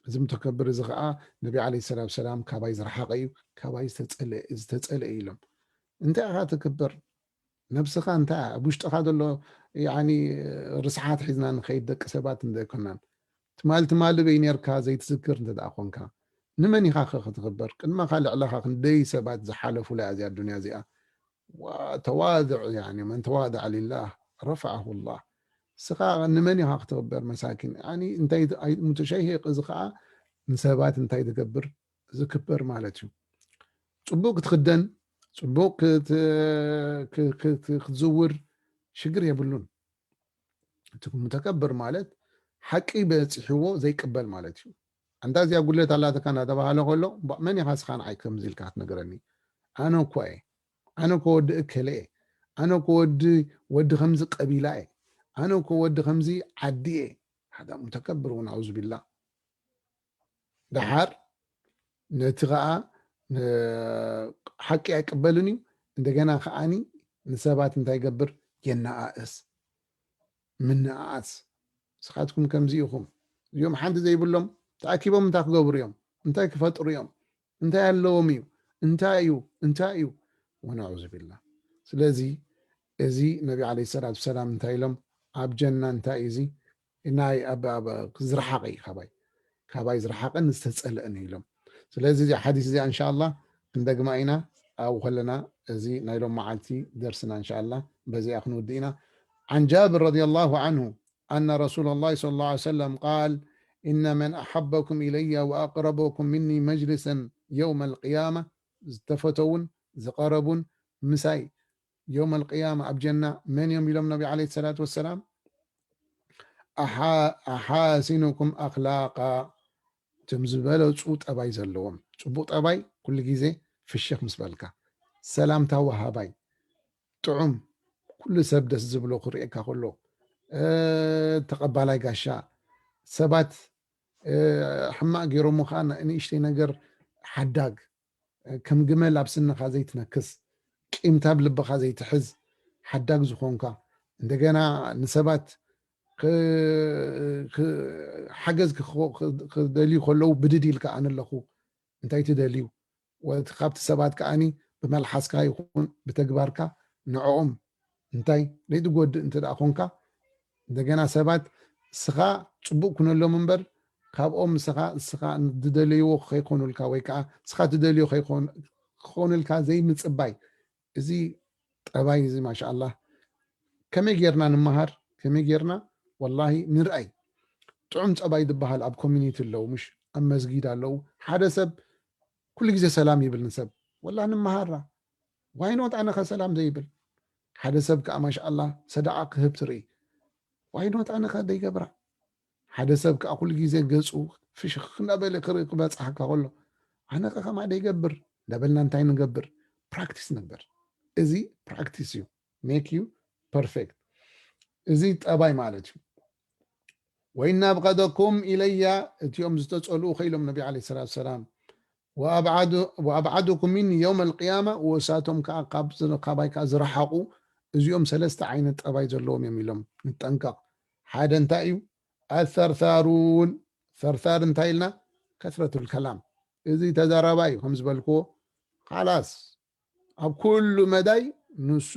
እዚ ሙተከብር እዚ ከዓ ነቢ ዓለይሂ ሰላቱ ሰላም ካባይ ዝረሓቐ እዩ፣ ካባይ ዝተፀልአ፣ ዝተፀልአ እዩ ኢሎም። እንታይ ኢኻ ትክበር? ነብስኻ እንታይ እያ? ኣብ ውሽጥኻ ዘሎ ያኒ ርስሓት ሒዝና ንኸይድ ደቂ ሰባት እንዘይኮናን፣ ትማል ትማሊ በይ ነርካ ዘይትዝክር እንተ ደኣ ኮንካ፣ ንመን ኢኻ ኸ ክትኽበር? ቅድመኻ ልዕለኻ ክንደይ ሰባት ዝሓለፉላ እዚኣ ኣዱንያ እዚኣ። ተዋድዕ፣ ያኒ መን ተዋድዐ ሊላህ ረፈዐሁ ላህ። እስኻ ንመን ኢኻ ክትኽበር? መሳኪን። ያኒ እንታይ ት-፣ ኣይ-፣ ሙተሸሂቕ እዚ ኸዓ ንሰባት እንታይ ትገብር? ዝክበር ማለት እዩ። ጽቡቕ ክትኽደን፣ ጽቡቕ ክት-፣ ክ-፣ ክት-፣ ክትዝውር ሽግር የብሉን። እቲ ሙተከብር ማለት ሓቂ በጺሕዎ ዘይቅበል ማለት እዩ። ኣንታ እዚኣ ጉድለት ኣላትካ እናተባሃለ ከሎ፣ እምቧእ መን ኢኻ እስኻ ንዓይ ከምዚ ኢልካ ክትነግረኒ? ኣነ እኮ እየ። ኣነ እኮ ወዲ እከለ እየ። ኣነ እኮ ወዲ፣ ወዲ ከምዚ ቀቢላ እየ። ኣነ እኮ ወዲ ከምዚ ዓዲ እየ። ሓደ ሙተከብር እውን ኣዑዙ ቢላህ። ደሓር ነቲ ኸዓ፣ እ፣ ሓቂ ኣይቅበልን እዩ። እንደገና ከዓኒ ንሰባት እንታይ ይገብር? የነኣእስ። ምንኣኣስ። ንስኻትኩም ከምዚ ኢኹም። እዚኦም ሓንቲ ዘይብሎም ተኣኪቦም እንታይ ክገብሩ እዮም? እንታይ ክፈጥሩ እዮም? እንታይ ኣለዎም እዩ? እንታይ እዩ? እንታይ እዩ? ወነዑዙ ቢላህ። ስለዚ እዚ ነቢ ዓለይሂ ሰላቱ ሰላም እንታይ ኢሎም? ኣብ ጀና እንታይ እዩ እዚ? ናይ ኣብ፣ ኣብ ዝረሓቐ እዩ ካባይ። ካባይ ዝረሓቐን ዝተጸልአን እዩ ኢሎም። ስለዚ እዚ ሓዲስ እዚ እንሻ ኣላህ ክንደግማ ኢና። ኣብኡ ከለና እዚ ናይ ሎም መዓልቲ ደርስና እንሻ ኣላህ በዚኣ ክንውድእ ኢና። عن جابر رضي الله عنه أن رسول الله صلى الله عليه وسلم قال: إن من أحبكم إلي وأقربكم مني مجلسا يوم القيامة، ዝተፈተውን ዝቐረቡን ምሳይ የውመል ቅያማ ኣብ ጀና መን እዮም ኢሎም ነቢ ዓለይሂ ሰላቱ ወሰላም? ኣሓ-፣ ኣሓሲኑኩም ኣኽላቃ፣ እቶም ዝበለጹ ጠባይ ዘለዎም። ጽቡቕ ጠባይ ኩሉ ግዜ ፍሽኽ ምስ በልካ፣ ሰላምታ ወሃባይ፣ ጥዑም፣ ኩሉ ሰብ ደስ ዝብሎ ክርእየካ ከሎ፣ እ፣ ተቐባላይ ጋሻ፣ ሰባት፣ እ፣ ሕማቕ ገይሮምኻ ንእሽተይ ነገር ሓዳግ፣ ከም ግመል ኣብ ስንኻ ዘይትነክስ፣ ቂምታ ኣብ ልብኻ ዘይትሕዝ፣ ሓዳግ ዝኾንካ፣ እንደገና ንሰባት ክ-፣ ክ-፣ ሓገዝ ክኾ-፣ ክ-፣ ክደልዩ ከለዉ ብድድ ኢልካ ኣነ ኣለኹ፣ እንታይ ትደልዩ? ወ-፣ ካብቲ ሰባት ከኣኒ ብመልሓስካ ይኹን ብተግባርካ ንዕኦም እንታይ ዘይትጎድእ እንተ ደኣ ኾንካ፣ እንደገና ሰባት እስኻ ጽቡቕ ኩነሎም እምበር፣ ካብኦም እስኻ፣ እስኻ ዝደለይዎ ከይኮኑልካ ወይ ከኣ እስኻ ትደልዮ ከይኮን-፣ ክኾኑልካ ዘይምጽባይ። እዚ ጠባይ እዚ ማሻኣላህ ከመይ ጌርና ንመሃር? ከመይ ጌርና? ወላሂ ንርኣይ። ጥዑም ጠባይ ዝበሃል ኣብ ኮሚኒቲ ኣለዉ፣ ምሽ ኣብ መስጊድ ኣለዉ። ሓደ ሰብ ኩሉ ግዜ ሰላም ይብል ንሰብ። ወላሂ ንመሃራ። ዋይኖት ኣነ ኸ ሰላም ዘይብል? ሓደ ሰብ ከኣ ማሻኣላህ ሰደቓ ክህብ ትርኢ። ዋይኖት ኣነ ኸ ደይገብራ? ሓደ ሰብ ከኣ ኩሉ ግዜ ገጹ ፍሽኽ እናበለ ክርኢ ክበጽሓካ ከሎ፣ ኣነ ኸ ከማይ ደይገብር? እንዳበልና እንታይ ንገብር? ፕራክቲስ ንግበር። እዚ ፕራክቲስ እዩ። ሜክ ዩ ፐርፌክት። እዚ ጠባይ ማለት እዩ። "ወኢነ ኣብገደኩም ኢለያ", እቲኦም ዝተጸልኡ ከኢሎም ነቢ ዓለይሂ ሰላቱ ሰላም፣ "ወኣብዓዱ-፣ ወኣብዓዱኩም ሚኒ የውመል ቅያማ", ወሳቶም ከኣ ካብ ዝ-፣ ካባይ ከኣ ዝረሓቑ፣ እዚኦም ሰለስተ ዓይነት ጠባይ ዘለዎም እዮም ኢሎም። ንጠንቀቕ። ሓደ እንታይ እዩ? ኣሰርሳሩን፣ ሰርሳር እንታይ ኢልና? ከስረቱል ከላም። እዚ ተዛራባይ እዩ፣ ከም ዝበልክዎ፣ ካላስ፣ ኣብ ኩሉ መዳይ ንሱ፣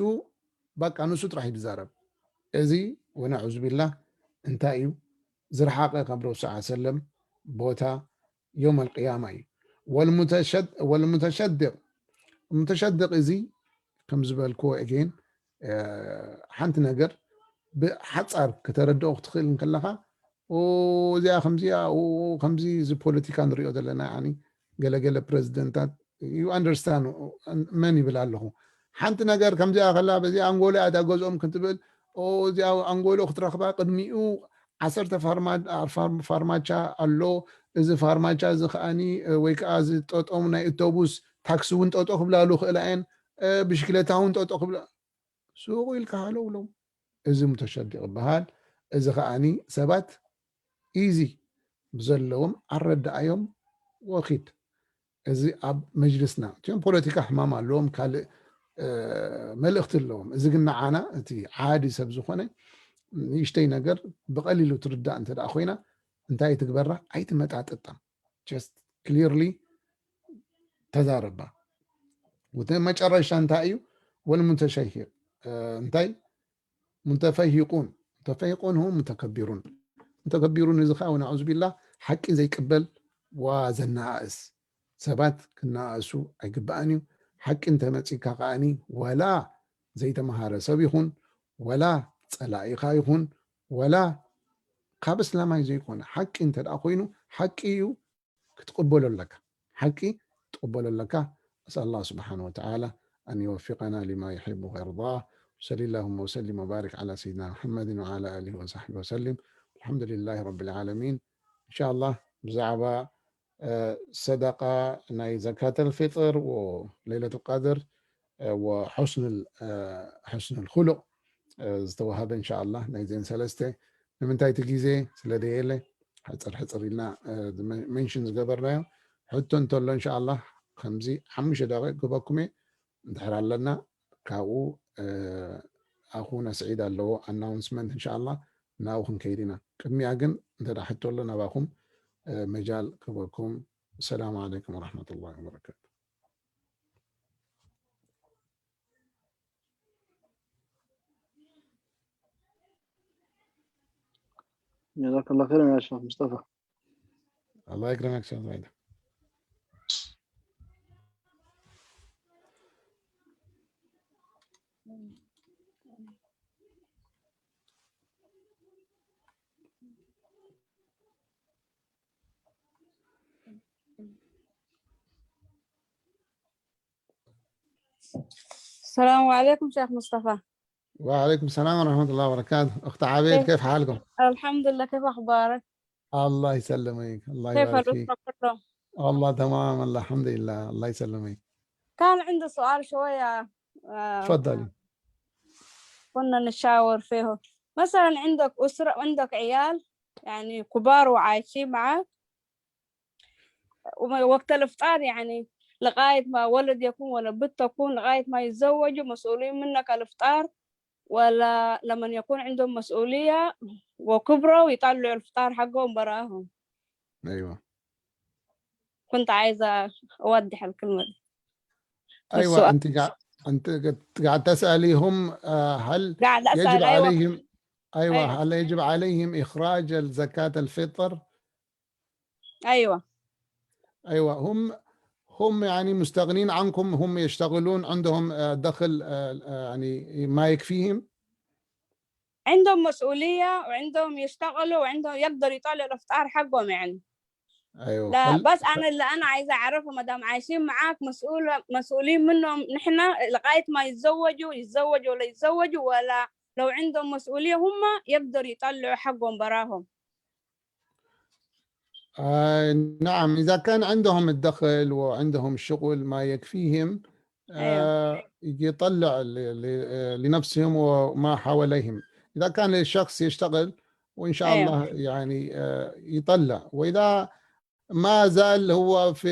በቃ ንሱ ጥራሕ እዩ ዝዛረብ። እዚ ወነዑዙ ቢላህ እንታይ እዩ? ዝረሓቐ ካብ ረሱል ሰለላሁ ዐለይሂ ወሰለም ቦታ የውመል ቅያማ እዩ። ወልሙተሸድ-፣ ወልሙተሸድቕ፣ ሙተሸድቕ እዚ ከም ዝበልክዎ፣ ኤጌን፣ እ፣ ሓንቲ ነገር ብሓጻር ከተረድኦ ክትኽእል እንከለኻ፣ ኦ፣ እዚኣ ከምዚኣ፣ ኦ፣ ከምዚ፣ እዚ ፖለቲካ ንሪኦ ዘለና፣ ያኒ፣ ገለገለ ፕረዚደንታት፣ you understand መን ይብል ኣለኹ። ሓንቲ ነገር ከምዚኣ ከላ፣ በዚ ኣንጎሎ እያ እታ ገዝኦም ክትብል፣ ኦ፣ እዚኣ ኣንጎሎ ክትረኽባ ቅድሚኡ ዓሰርተ ፋርማ-፣ ፋር-፣ ፋርማቻ ኣሎ። እዚ ፋርማቻ እዚ ከኣኒ፣ እ፣ ወይ ከኣ እዚ ጠጠው ናይ እቶቡስ ታክሲ እውን ጠጠው ክብላሉ ይኽእላ እየን። እ፣ ብሽክለታ እውን ጠጠው ክብላ፣ ሱቕ ኢልካ ሃለው ኢሎም። እዚ ሙተሸዲቕ ይበሃል። እዚ ከኣኒ ሰባት ኢዚ ብዘለዎም ኣረድኣዮም ወኪድ። እዚ ኣብ መጅልስና፣ እቲኦም ፖለቲካ ሕማም ኣለዎም፣ ካልእ፣ እ፣ መልእኽቲ ኣለዎም። እዚ ግን ንዓና፣ እቲ ዓዲ ሰብ ዝኾነ፣ ንእሽተይ ነገር ብቐሊሉ ትርዳእ እንተ ደኣ ኮይና እንታይ ትግበራ? ኣይትመጣጥጣ። Just clearly ተዛረባ። ወተ መጨረሻ እንታይ እዩ? ወልሙተሸሂ እንታይ ሙተፈሂቁን ሙተፈሂቁን هم متكبرون። ሙተከቢሩን እዚ ከዓ ወናዑዝ ቢላ ሓቂ ዘይቅበል ዋ ዘነኣእስ ሰባት ክነኣእሱ ኣይግባእን እዩ። ሓቂ እንተመፂካ ከዓኒ ወላ ዘይተምሃረ ሰብ ይኹን ወላ ፀላኢኻ ይኹን ወላ ካብ እስላማይ ዘይኮነ ሓቂ እንተ ደኣ ኮይኑ ሓቂ እዩ ክትቕበሎ ኣለካ። ሓቂ ትቕበሎ ኣለካ። أسأل الله سبحانه وتعالى أن يوفقنا لما يحب ويرضاه. وصلى اللهم وسلم وبارك على سيدنا محمد وعلى آله وصحبه وسلم. الحمد لله رب العالمين. إن شاء الله ብዛዕባ ሰደቃ ናይ ዘካተል ፊጥር ወለይለቱ ቀድር ወሑስኑል ሑስኑል ኩሉቅ ዝተዋሃበ እንሻኣላ ናይዘን ሰለስተ ንምንታይ እቲ ግዜ ስለ ደየለ ሕፅር ሕፅር ኢልና መንሽን ዝገበርናዮ ሕቶ እንተሎ እንሻኣላ ከምዚ ሓሙሽተ ደቂቅ ግበኩም እየ። እንድሕር ኣለና ካብኡ ኣኹና ስዒድ ኣለዎ ኣናውንስመንት እንሻኣላ ናብኡ ክንከይድ ኢና። ቅድሚያ ግን እንተ ደኣ ሕቶ ኣሎ ናባኹም መጃል ክበኩም። السلام عليكم ورحمة الله وبركاته. جزاك الله خيرا يا شيخ مصطفى. الله يكرمك شيخ زايد. السلام عليكم شيخ مصطفى. وعليكم السلام ورحمة الله وبركاته. أخت عبير، كيف حالكم؟ الحمد لله، كيف أخبارك؟ الله يسلمك، الله كيف يبارك فيك. الأسرة كلهم؟ والله تمام، الله الحمد لله، الله يسلمك. كان عندي سؤال شوية، آه، تفضلي. كنا نتشاور فيه. مثلًا عندك أسرة، عندك عيال يعني كبار وعايشين معاك، وم-، وقت الإفطار يعني لغاية ما ولد يكون ولا بنت تكون، لغاية ما يتزوجوا مسؤولين منك الإفطار، ولا لمن يكون عندهم مسؤولية وكبروا يطلعوا الإفطار حقهم براهم؟ أيوة. كنت عايزة أوضح الكلمة دي. أيوة، السؤال. أنت قاعد، أنت قاعد تسألي هم، آه، هل قاعد أسأل، يجب أيوة. عليهم، أيوة، أيوة. هل يجب عليهم إخراج زكاة الفطر؟ أيوة. أيوة، هم، هم يعني مستغنين عنكم، هم يشتغلون، عندهم، آه، دخل، آه، آه، يعني ما يكفيهم؟ عندهم مسؤولية وعندهم يشتغلوا وعندهم يقدروا يطلعوا الإفطار حقهم يعني. أيوة. لا، هل بس أنا اللي أنا عايزة أعرفه، ما دام عايشين معاك مسؤول، مسؤولين منهم نحن لغاية ما يتزوجوا، يتزوجوا ولا يتزوجوا، ولا لو عندهم مسؤولية هم يقدروا يطلعوا حقهم براهم؟ آه، نعم، إذا كان عندهم الدخل وعندهم شغل ما يكفيهم، أيوة. آه، يطلع ل-، ل-، آه، لنفسهم وما حواليهم. إذا كان الشخص يشتغل، وإن شاء أيوة. الله يعني، آه، يطلع. وإذا ما زال هو في،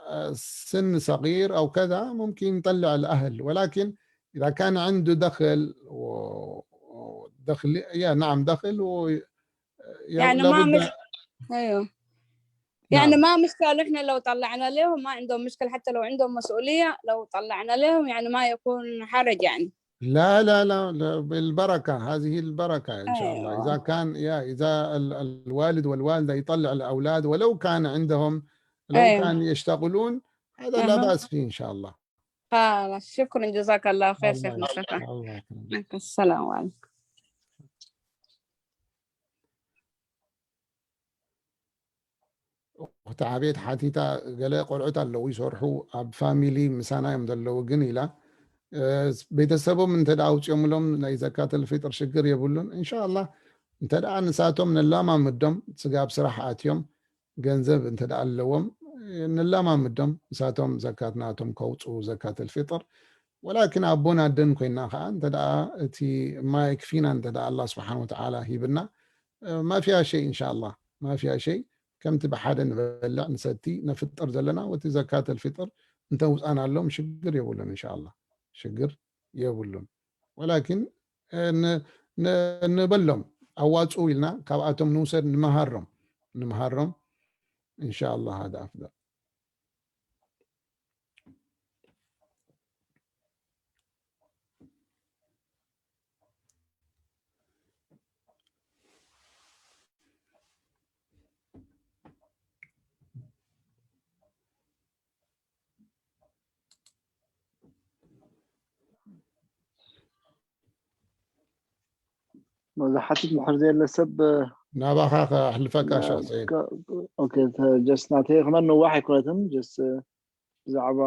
آه، سن صغير أو كذا، ممكن يطلع الأهل. ولكن إذا كان عنده دخل و-، ودخل، يا نعم، دخل و-، يا يعني ما لابد مش-، أيوة. نعم. يعني ما مشكلة، إحنا لو طلعنا لهم ما عندهم مشكلة، حتى لو عندهم مسؤولية لو طلعنا لهم يعني ما يكون حرج يعني. لا، لا، لا، لا، بالبركة، هذه البركة إن شاء الله. إذا أيوة. كان، يا، إذا ال-، الوالد والوالدة يطلع الأولاد ولو كان عندهم، لو أيوة. كان يشتغلون، هذا لا أها. بأس فيه إن شاء الله. خلاص، شكرًا، جزاك الله خير شيخ الله مصطفى. الله يكرمك. السلام عليكم. እኽቲ ዓቤት ሓቲታ፣ ገለ ቆልዑት ኣለዉ ይሰርሑ፣ ኣብ ፋሚሊ ምሳና እዮም ዘለዉ ግን ኢላ፣ እ፣ ቤተሰቦም እንተ ደኣ ኣውፅኦምሎም ናይ ዘካተል ፊጥር ሽግር የብሉን። እንሻላ እንተ ደኣ ንሳቶም ነላማምዶም፣ ስጋብ ስራሕ ኣትዮም ገንዘብ እንተ ደኣ ኣለዎም፣ እ፣ ነላማምዶም ንሳቶም ዘካት ናቶም ከውፅኡ ዘካተል ፊጥር። ወላኪን ኣቦን ኣደን ኮይና ከዓ እንተ ደኣ እቲ ማይ ክፊና እንተ ደኣ ኣላህ ስብሓን ወተዓላ ሂብና፣ እ፣ ማፊያ ሸይ እንሻላ ማፊያ ሸይ ከምቲ ብሓደ ንበልዕ ንሰቲ ነፍጥር ዘለና ወቲ ዘካተል ፊጥር እንተውፃናሎም ሽግር የብሉን እንሻላ ሽግር የብሉን። ወላኪን እ፣ ን-፣ ንበሎም ኣዋፅኡ ኢልና ካብኣቶም ንውሰድ ንምሃሮም ንምሃሮም إن شاء الله هذا أفضل መብዛሕትኡ ምሕር ዘየለ ሰብ ናባኻ ከሕልፈካ ሸኽ ሰይድ ጀስ ናተይ ክመን ንዋሕ ኣይኮነትን ጀስ ብዛዕባ